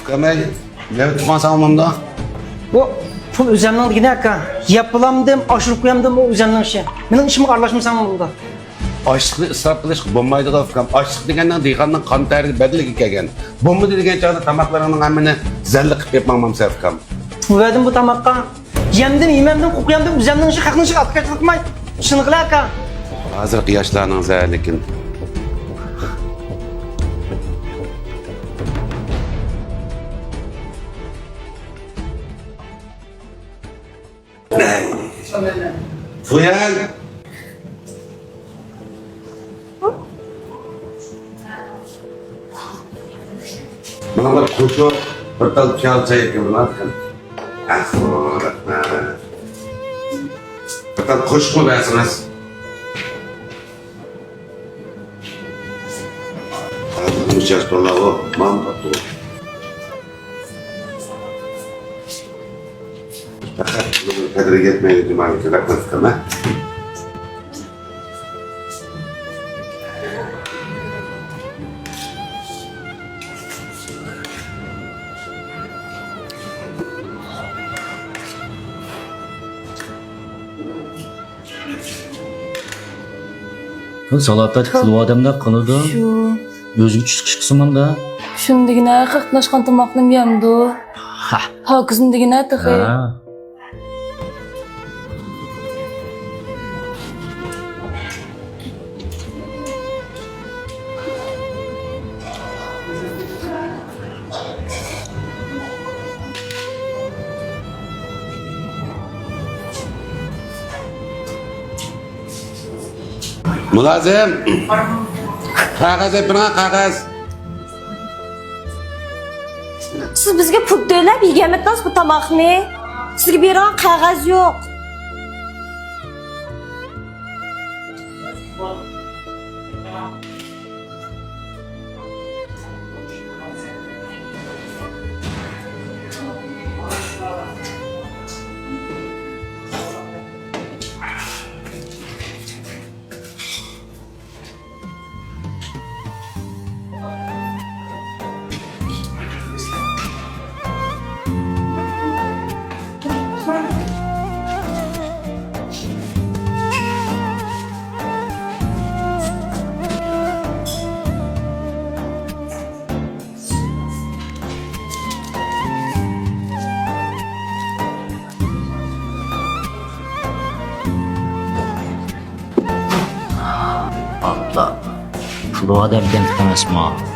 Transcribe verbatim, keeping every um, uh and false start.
ئۇكام، ئەي، نېمە تۇتقان ساڭا مۇندا؟ بۇ پۇل ئۆزەمنىڭ دېگىنى، ئاكا. يەپ بولامدىم، ئاشۇرۇپ قويامدىم، ئۇ ئۆزەمنىڭ ئىشى. مېنىڭ ئىشىمغا ئارىلاشمىساڭ بولىدۇ. ئاشلىقنى ئىسراپ قىلىشقا بولمايدىغۇ، ئۇكام. ئاشلىق دېگەننىڭ دېھقاننىڭ قان تەرىگە بەدىلىگە كەلگەن. بولمىدى دېگەن چاغدا تاماقلىرىڭنىڭ ھەممىنى زەللە قىلىپ يەپ ماڭمامسەن، ئۇكام؟ بۇ بەردىم بۇ تاماققا. يەمدىم، يېمەمدىم، قوقۇيامدىم، ئۆزەمنىڭ ئىشى، خەقنىڭ ئىشىغا ئاتىكەنچىلىك قىلماي. شۇنى قىلە، ئاكا. ھازىرقى ياشلارنىڭ زەھەرلىكىن. بۇيان. ماڭا بىر قوشۇق، بىر تال پىيالە چاي ئەكەلمەپتىكەن. ئەھۋال، رەھمەت. بىر تال قوشۇقمۇ بەرسىڭىز. ھازىر مۇشۇ ياش بالىلارغۇ ماڭا قاپتۇ. پەقەت بۇنىڭ قەدرىگە يەتمەيدۇ، جۇمالىكى، رەھمەت قىلىمەن. سالاپەتلىك قىلىۋاتامدەك قىلىدۇ. شۇ. ئۆزىگە چۈشلۈك ئىش قىلسىمۇ-دە. شۇندىكىنە قاتناشقان تاماقنىمۇ يەمدۇ. ھە. پاكىزمۇ دېگىنە تېخى. ھە. مۇلازىم! قەغەز ئېلىپ بېرىڭ، قەغەز! سىز بىزگە پۇل تۆلەپ يېگەنمىدىڭىز بۇ تاماقنى؟ سىزگە بېرىدىغان قەغەز يوق. ئاپلا، پۇل ئادەم كەمتۈك ئەمەسمۇ؟